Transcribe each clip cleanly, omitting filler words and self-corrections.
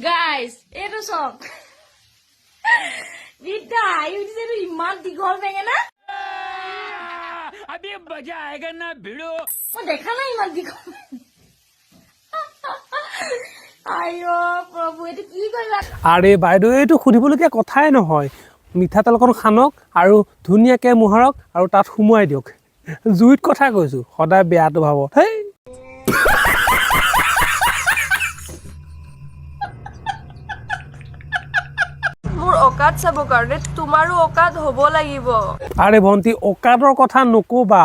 Guys, এইটো চাওক, বিদ্যা হাঁহি উঠিছে। এইটো ইমান দীঘল বেঙেনা अभी मजा आएगा ना, भिड़ू। মই দেখা নাই ইমান দীঘল। আইঅ প্ৰভু, এইটো কি কৰিবা? আৰে বাইদেউ, এইটো সুধিবলগীয়া কথাই নহয়। মিঠাতেল অকণ সানক আৰু ধুনীয়াকৈ মোহাৰক আৰু তাত সুমুৱাই দিয়ক জুইত। কথা কৈছোঁ, সদায় বেয়াটো ভাব হেই। মোৰ অকাত চাব কাৰণে তোমাৰো অকাত হ'ব লাগিব। আৰে ভণ্টি, অকাতৰ কথা নক'বা।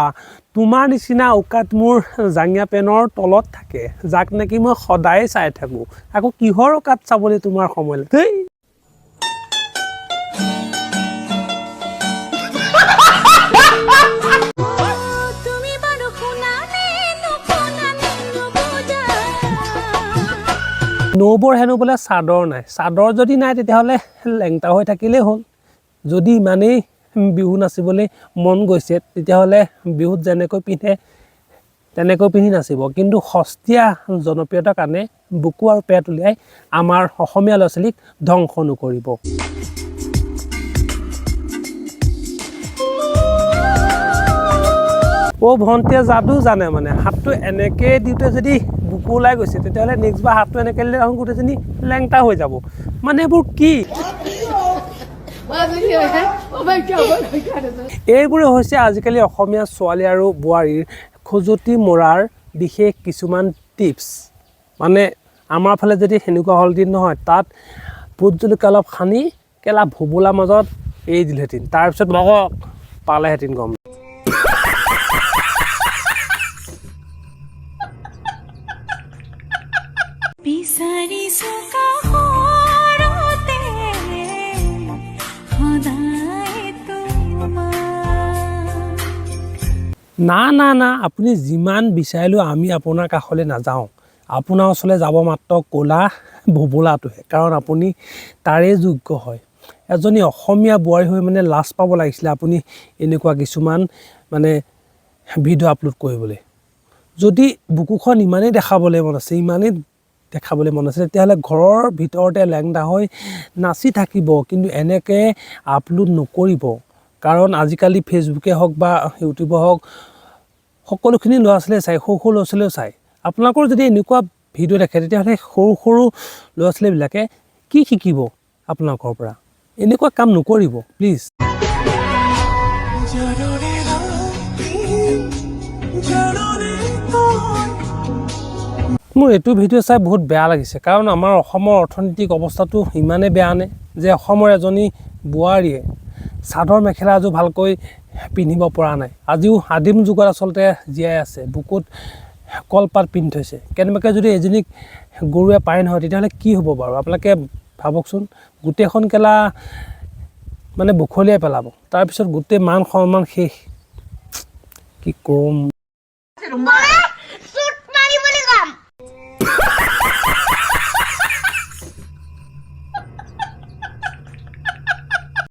তোমাৰ নিচিনা অকাত মোৰ জাঙিয়া পেনৰ তলত থাকে, যাক নেকি মই সদায় চাই থাকোঁ। আকৌ কিহৰ অকাত চাবলৈ তোমাৰ সময় লাগে? ধেই। তুমি বাৰু শুনানে নুশুনানে নুবুজা? নৌবৰ হেনো বোলে চাদৰ নাই। চাদৰ যদি নাই, তেতিয়াহ'লে লেংটা হৈ থাকিলেই হ'ল। যদি ইমানেই বিহু নাচিবলৈ মন গৈছে, তেতিয়াহ'লে বিহুত যেনেকৈ পিন্ধে তেনেকৈ পিন্ধি নাচিব। কিন্তু সস্তীয়া জনপ্ৰিয়তাৰ কাৰণে বুকু আৰু পেট উলিয়াই আমাৰ অসমীয়া ল'ৰা ছোৱালীক ধ্বংস নকৰিব। অ' ভণ্টিয়ে যাদু জানে। মানে হাতটো এনেকৈ দিওঁতে যদি বুকু ওলাই গৈছে, তেতিয়াহ'লে নেক্সট বাৰ হাতটো এনেকৈ দিলে দেখোন গোটেইজনী লেংটা হৈ যাব। মানে এইবোৰ কি? এইবোৰে হৈছে আজিকালি অসমীয়া ছোৱালী আৰু বোৱাৰীৰ খজুৱতি মৰাৰ বিশেষ কিছুমান টিপছ। মানে আমাৰ ফালে যদি সেনেকুৱা হ'লহেঁতেন নহয়, তাত ভোট জলকীয়া অলপ সানি কেলা ভোবোলাৰ মাজত এৰি দিলেহেঁতেন। তাৰপিছত বগক পালেহেঁতেন গম। বিচাৰিছো কাষৰতে সদায় তোমাক। না না না, আপুনি যিমান বিচাৰিলেও আমি আপোনাৰ কাষলৈ নাযাওঁ। আপোনাৰ ওচৰলৈ যাব মাত্ৰ ক'লা ভোবোলাটোহে, কাৰণ আপুনি তাৰে যোগ্য হয়। এজনী অসমীয়া বোৱাৰী হৈ মানে লাজ পাব লাগিছিলে আপুনি এনেকুৱা কিছুমান মানে ভিডিঅ' আপলোড কৰিবলৈ। যদি বুকুখন ইমানেই দেখাবলৈ মন আছে, ইমানেই দেখাবলৈ মন আছে, তেতিয়াহ'লে ঘৰৰ ভিতৰতে লেংটা হৈ নাচি থাকিব, কিন্তু এনেকৈ আপলোড নকৰিব। কাৰণ আজিকালি ফেচবুকে হওক বা ইউটিউবে হওক, সকলোখিনি ল'ৰা ছোৱালীয়ে চায়, সৰু সৰু ল'ৰা ছোৱালীয়েও চায়। আপোনালোকৰ যদি এনেকুৱা ভিডিঅ' দেখে, তেতিয়াহ'লে সৰু সৰু ল'ৰা ছোৱালীবিলাকে কি শিকিব আপোনালোকৰ পৰা? এনেকুৱা কাম নকৰিব প্লিজ। জাননে ৰাতি, জাননে তই? মোৰ এইটো ভিডিঅ' চাই বহুত বেয়া লাগিছে, কাৰণ আমাৰ অসমৰ অৰ্থনৈতিক অৱস্থাটো ইমানেই বেয়া নে যে অসমৰ এজনী বোৱাৰীয়ে চাদৰ মেখেলা এযোৰ ভালকৈ পিন্ধিব পৰা নাই? আজিও আদিম যুগত আচলতে জীয়াই আছে, বুকুত কলপাত পিন্ধি থৈছে। কেনেবাকৈ যদি এজনীক গৰুৱে পায় নহয়, তেতিয়াহ'লে কি হ'ব বাৰু? আপোনালোকে ভাবকচোন, গোটেইখন কেলা মানে বখলিয়াই পেলাব। তাৰপিছত গোটেই মান সন্মান শেষ। কি ক'ম?